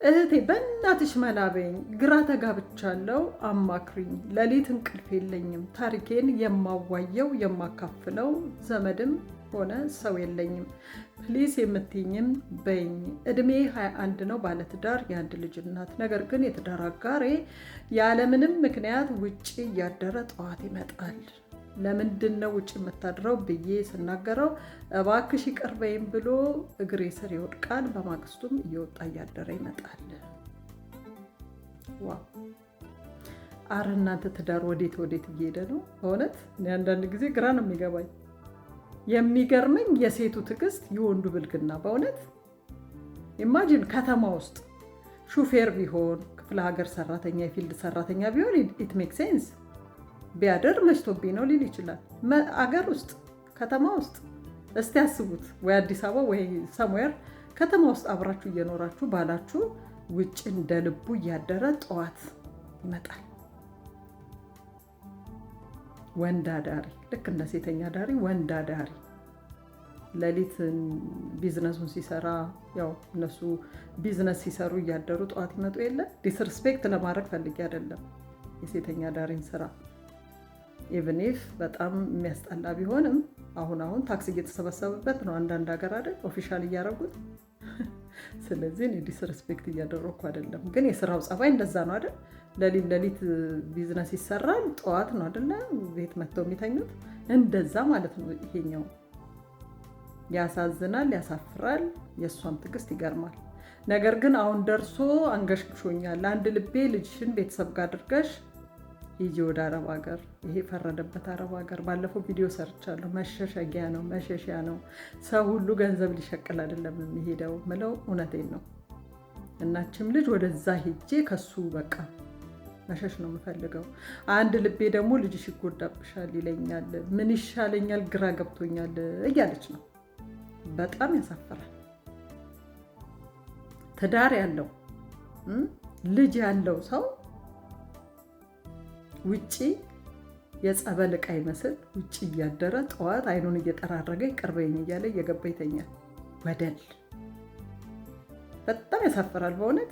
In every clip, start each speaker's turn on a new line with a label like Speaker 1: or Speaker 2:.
Speaker 1: እህቴ በእናትሽ መላ በይኝ፣ ግራ ተጋብቻለሁ፣ አማክሪኝ። ሌሊት እንቅልፍ የለኝም። ታሪኬን የማዋየው የማካፍለው ዘመድም ሆነ ሰው የለኝም። Please የምትይኝም በይኝ። እድሜ 21 ነው፣ ባለትዳር፣ የአንድ ልጅ እናት። ነገር ግን የትዳር አጋሬ ያለምንም ምክንያት ውጭ እያደረ ጠዋት ይመጣል። ለምንድን ነው ውጭ የምታድረው ብዬ ስናገረው እባክሽ ይቅር በይኝ ብሎ እግሬ ስር ይወድቃል። በማግስቱም እየወጣ እያደረ ይመጣል። Wow! አረ እናንተ ትዳር ወዴት ወዴት እየሄደ ነው? በእውነት እኔ አንዳንድ ጊዜ ግራ ነው የሚገባኝ። የሚገርመኝ የሴቱ ትዕግስት፣ የወንዱ ብልግና። በእውነት imagine ከተማ ውስጥ ሹፌር ቢሆን፣ ክፍለ ሀገር ሰራተኛ፣ የ field ሰራተኛ ቢሆን it make sense። ቢያድር መሽቶብኝ ነው ሊል ይችላል። አገር ውስጥ፣ ከተማ ውስጥ እስቲ አስቡት፣ ወይ አዲስ አበባ ወይ somewhere ከተማ ውስጥ አብራችሁ እየኖራችሁ ባላችሁ ውጭ እንደ ልቡ እያደረ ጠዋት ይመጣል። ወንድ አዳሪ፣ ልክ እንደ ሴተኛ አዳሪ ወንድ አዳሪ። ሌሊት ቢዝነሱን ሲሰራ፣ ያው እነሱ ቢዝነስ ሲሰሩ እያደሩ ጠዋት ይመጡ የለ። Disrespect ለማድረግ ፈልጌ አይደለም የሴተኛ አዳሪን ስራ፣ even if በጣም የሚያስጠላ ቢሆንም። አሁን አሁን tax እየተሰበሰበበት ነው አንዳንድ ሀገር አይደል official እያደረጉት። ስለዚህ እኔ disrespect እያደረግኩ አይደለም፣ ግን የስራው ጸባይ እንደዛ ነው አይደል? ሌሊት ሌሊት ቢዝነስ ይሰራል፣ ጠዋት ነው አይደለ ቤት መጥተው የሚተኙት? እንደዛ ማለት ነው ይሄኛው። ያሳዝናል፣ ያሳፍራል። የእሷም ትዕግስት ይገርማል። ነገር ግን አሁን ደርሶ አንገሽግሾኛል። አንድ ልቤ ልጅሽን ቤተሰብ ጋር አድርገሽ ሂጂ ወደ አረብ ሀገር። ይሄ ፈረደበት አረብ ሀገር። ባለፈው ቪዲዮ ሰርቻለሁ። መሸሸጊያ ነው፣ መሸሻ ነው። ሰው ሁሉ ገንዘብ ሊሸቅል አይደለም የሚሄደው ምለው እውነቴን ነው። እናችም ልጅ ወደዛ ሄጄ ከሱ በቃ መሸሽ ነው የምፈልገው። አንድ ልቤ ደግሞ ልጅሽ ይጎዳብሻል ይለኛል። ምን ይሻለኛል? ግራ ገብቶኛል እያለች ነው። በጣም ያሳፍራል። ትዳር ያለው፣ ልጅ ያለው ሰው ውጪ የጸበል ዕቃ ይመስል ውጭ እያደረ ጠዋት አይኑን እየጠራረገ ይቅር በይኝ እያለ እየገባ ይተኛል። ወደል በጣም ያሳፍራል በእውነት።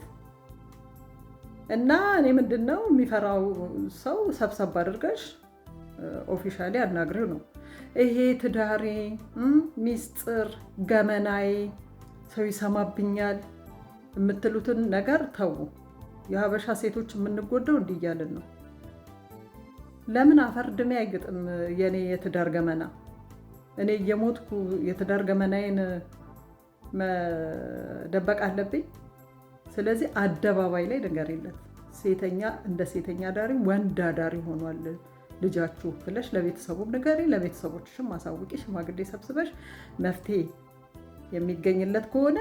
Speaker 1: እና እኔ ምንድን ነው፣ የሚፈራው ሰው ሰብሰብ አድርገሽ officially አናግሪው ነው። ይሄ ትዳሬ ሚስጥር፣ ገመናዬ፣ ሰው ይሰማብኛል የምትሉትን ነገር ተዉ። የሀበሻ ሴቶች የምንጎዳው እንዲህ እያልን ነው። ለምን አፈር ድሜ አይግጥም የኔ የትዳር ገመና? እኔ እየሞትኩ የትዳር ገመናዬን መደበቅ አለብኝ? ስለዚህ አደባባይ ላይ ንገሪለት። ሴተኛ እንደ ሴተኛ አዳሪ ወንድ አዳሪ ሆኗል ልጃችሁ ብለሽ ለቤተሰቡም ንገሪ፣ ለቤተሰቦችሽም አሳውቂ። ሽማግሌ ሰብስበሽ መፍትሄ የሚገኝለት ከሆነ፣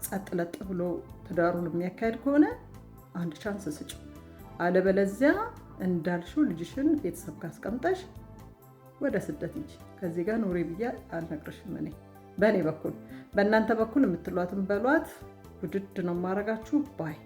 Speaker 1: ጸጥ ለጥ ብሎ ትዳሩን የሚያካሄድ ከሆነ አንድ chance ስጭ። አለበለዚያ እንዳልሽው ልጅሽን ቤተሰብ ካስቀምጠሽ ወደ ስደት ሂጂ። ከዚህ ጋር ኑሪ ብዬ አልነግርሽም። እኔ በእኔ በኩል፣ በእናንተ በኩል የምትሏትን በሏት። ውድድ ነው ማረጋችሁ bye።